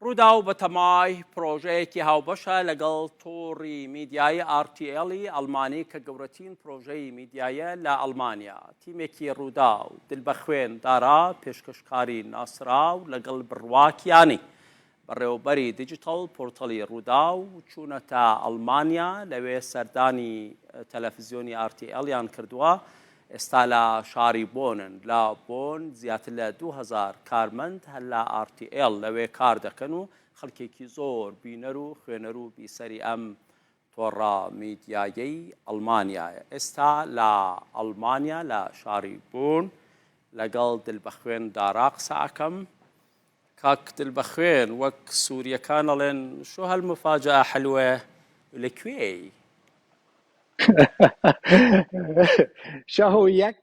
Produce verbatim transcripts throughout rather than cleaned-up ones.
ڕووداو بە تەمای پرۆژەیەکی هاوبەشە لەگەڵ تۆڕی میدیایی R T L ی ئەڵمانی، کە گەورەترین پرۆژەی میدیایە لە ئەڵمانیا. تیمێکی ڕووداو، دلبەخوێن دارا، پێشکەشکاری ناسراو لەگەڵ بڕواکیانی بەڕێوەبەری دیجیتەڵ پۆرتەڵی ڕووداو، چوونەتە ئەڵمانیا، لەوێ سەردانی تەلەفزیۆنی R T L یان کردووە. ئێستا لە شاری بۆنن. لە بۆن زیاتر لە دوو هەزار کارمەند هەر لە R T L لەوێ کار دەکەن و خەڵکێکی زۆر بینەر و خوێنەر و بیسەری ئەم تۆڕە میدیایەی ئەڵمانیایە. ئێستا لە ئەڵمانیا، لە شاری بۆن، لەگەڵ دلبەخوێن دارا قسە ئەکەم. کاک دلبەخوێن، وەک سووریەکان ئەڵێن، شو هەلمفاجەئە حلوە، لە کوێی؟ Şaho yek,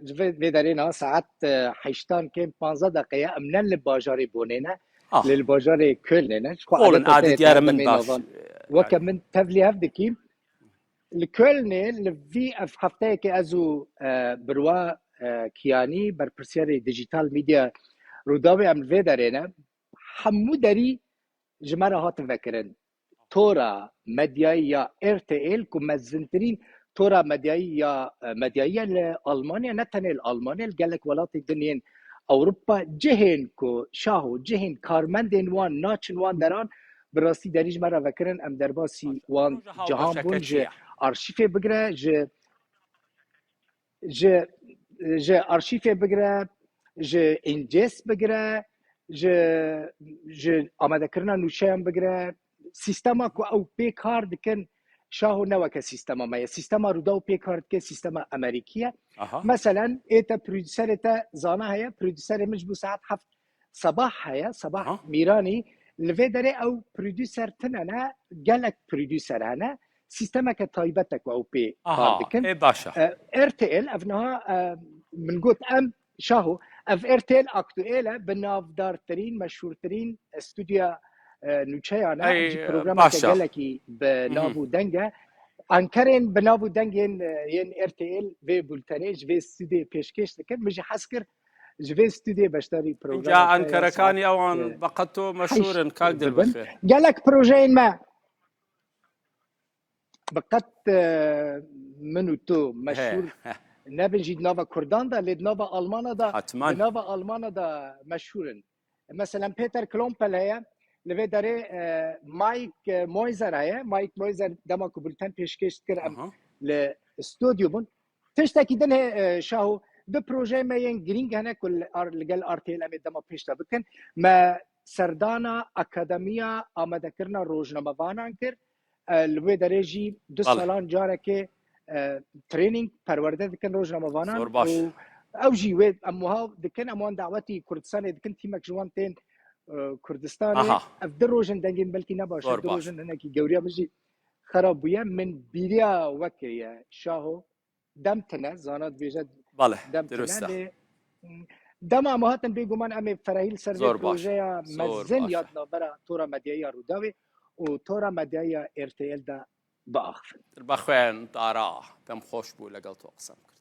ji vê, vê derê niha saet, e, heştan kêm panzdeh deqe ye, em ne li bajarê Bonê ne, Ah. lê li bajarê Kölnê ne. Ji xwe Olin, elbette adî diyar e min demê baş, navan. e, Weke yani. min tevlî hev dikîm. Li Kölnê li vî ev hefteyekê ez û, e, birwa, e, Kiyanî, berpirsiyarê dijital medya Rûdawê, em li vê derê ne. Hemû derî ji me re hatin vekirin. Tora medyayî ya R T L ku mezintirîn tora medyayî ya, e, medyayî ye li Almanya, ne tenê li Almanya, li gelek welatê din yên Ewropa, cihên ku Şaho, cihên karmendên wan naçin wan deran, bi rastî derî ji me re vekirin, em derbasî wan Proje cihan bûn, hawbeşeke ji çi ye? arşîfê bigire, ji ji, ji arşîfê bigire, ji încês bigire, ji, ji amadekirina nûçeyan bigire, sîstema ku ew pê kar dikin, Şaho ne weke sîstema me ye. Sîstema Rûdaw pê kar dike, sîstema Amerîkî ye. Aha. Meselen, ê te prodûserê te zana heye, prodûserê min ji bo saet heft sebah heye, Sebah Aha. Mîranî, li vê derê ew prodûser tune ne, gelek prodûser hene, sîstemeke taybet e ku ew pê Aha, kar dikin. ê baş e. E, R T L, ev niha, e, min got em, Şaho, ev R T L aktuel e, bi navdartirîn, meşhûrtirîn stûdyoya, e, nûçeyan e, Ey, jî programeke baş e. gelekî bi Mhm. nav û deng e. Ankerên bi nav û deng yên, e, yên R T L vê bultenê ji vê stûdyê pêşkêş dikin. Min jî hez kir ji vê stûdyê beşdarî Înca programeke ya ankerekanî saet, ewan e, bi qet to meşhûr in, kak bibin. Dilbixê. Gelek projeyên me bi qet, e, min û tu meşhûr He, he. nebin jî di nava Kurdan de, lê di nava Almana de, Hatman. di nava Almana de meşhûr in. Meselen Peter Klompel heye, li vê derê, e, Mike, e, Moiser heye. Mike Moiser dema ku bulten pêşkêş dikir, em Aha. li stûdyo bûn. Tiştekî din heye, e, Şaho, du projeyê me yên girîng hene ku li ar-, li gel R T L em ê dema pêş de bikin. Me serdana Akademiya Amadekirina Rojnamevanan kir. E, li wê derê jî du Bale. salan carekê, e, training, perwerde dikin rojnamevanan Zor baş. û ew jî wê em wiha dikin, em wan dawetî Kurdistanê dikin, tîmek ji wan tên, e, Kurdistanê. Aha. Ev du roj in dengên belkî ne baş e, Zor du baş. roj in hinekî gewriya min jî xerab bûye. Min bîriya we kiriye, Şaho. Dem tine, zana dibêje Bale, dem tine, dirust e. lê, mm, dema em hatin bêguman em ê ferehî li ser vê Zor baş. projeya Zor mezin baş ya e. di navbera Tora Medyayî ya Rûdawê û Tora Medyayî ya R T L de biaxivin. Dilbexwên Dara, dem xweş bû, legel to qisem kir.